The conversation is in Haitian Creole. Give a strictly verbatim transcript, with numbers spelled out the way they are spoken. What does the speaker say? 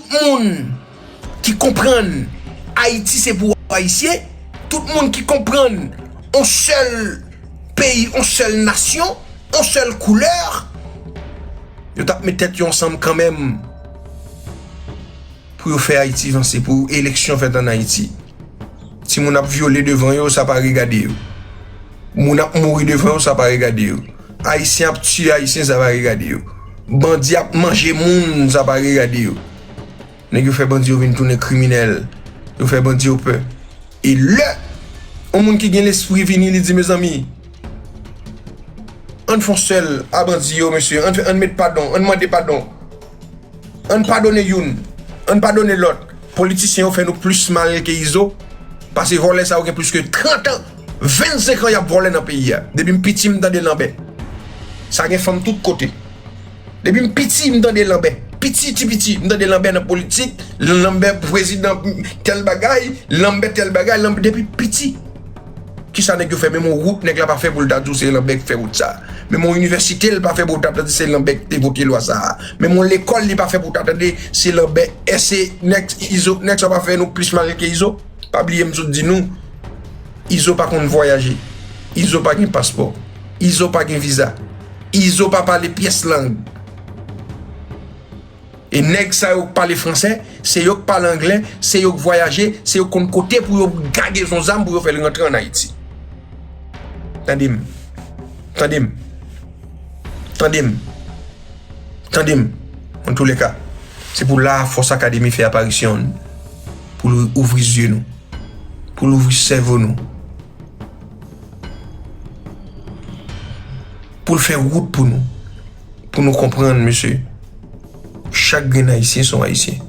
Tout moun ki konprann Ayiti se pou Ayisyen, tout moun ki konprann on sèl peyi, on sèl nasyon, on sèl koulè, yo t ap met tèt yo ansanm kanmenm pou yo fè Ayiti vanse, pou eleksyon fèt ann Ayiti. Timoun ap vyole devan yo, sa pa regade yo. Moun ap mouri devan yo, sa pa regade yo. Ayisyen ap tiye Ayisyen, sa pa regade yo. Bandi ap manje moun, sa pa regade yo. Nèg yo fè bandi yo vin tounen kriminèl. Yo fè bandi yo pè. E lè yon moun ki gen lespri vini, li di, mezanmi, ann fon sèl a bandi yo, mesye, ann, fè, ann met padon, ann mande padon. Ann padone youn, ann padone lòt. Politisyen yo fè nou plis mal ke Izo, paske vòlè sa yo gen plis ke trant an, vennsenk an y ap vòlè nan peyi a. Depi m piti, m tande Lanbè. Sa gen fanm tout kote. Depi m piti, m tande Lanbè. Piti, ti piti, m tande Lanbè nan politik, Lanbè prezidan tèl bagay, Lanbè tèl bagay, Lanbè depi piti. Kisa nèg yo fè? Menm yon wout nèg la pa fè pou l ta di w se Lanbè ki fè wout sa. Menm yon inivèsite l pa fè pou w ta tande se Lanbè ki te vote lwa sa. Menm yon lekòl li pa fè pou w ta tande se Lanbè. Èske nèg Izo, nèg sa pa fè nou plis mal ke Izo? Pa bliye m sot di nou, Izo pa konn vwayaje. Izo pa gen paspò. Izo pa gen viza. Izo pa pale pyès lang. E nèg sa yo k pale fransè, se yo k pale anglè, se yo k vwayaje, se yo k konn kote pou yo gade yon zam pou yo fè l rantre ann Ayiti. Tande m. Tande m. Tande m. Tande m. Antouleka, se pou la Fòs Akademi fè aparisyon l, pou l ouvri zye nou, pou l ouvri sèvo nou, pou l fè wout pou nou, pou nou konprann, mesye, chak grenn Ayisyen se yon Ayisyen.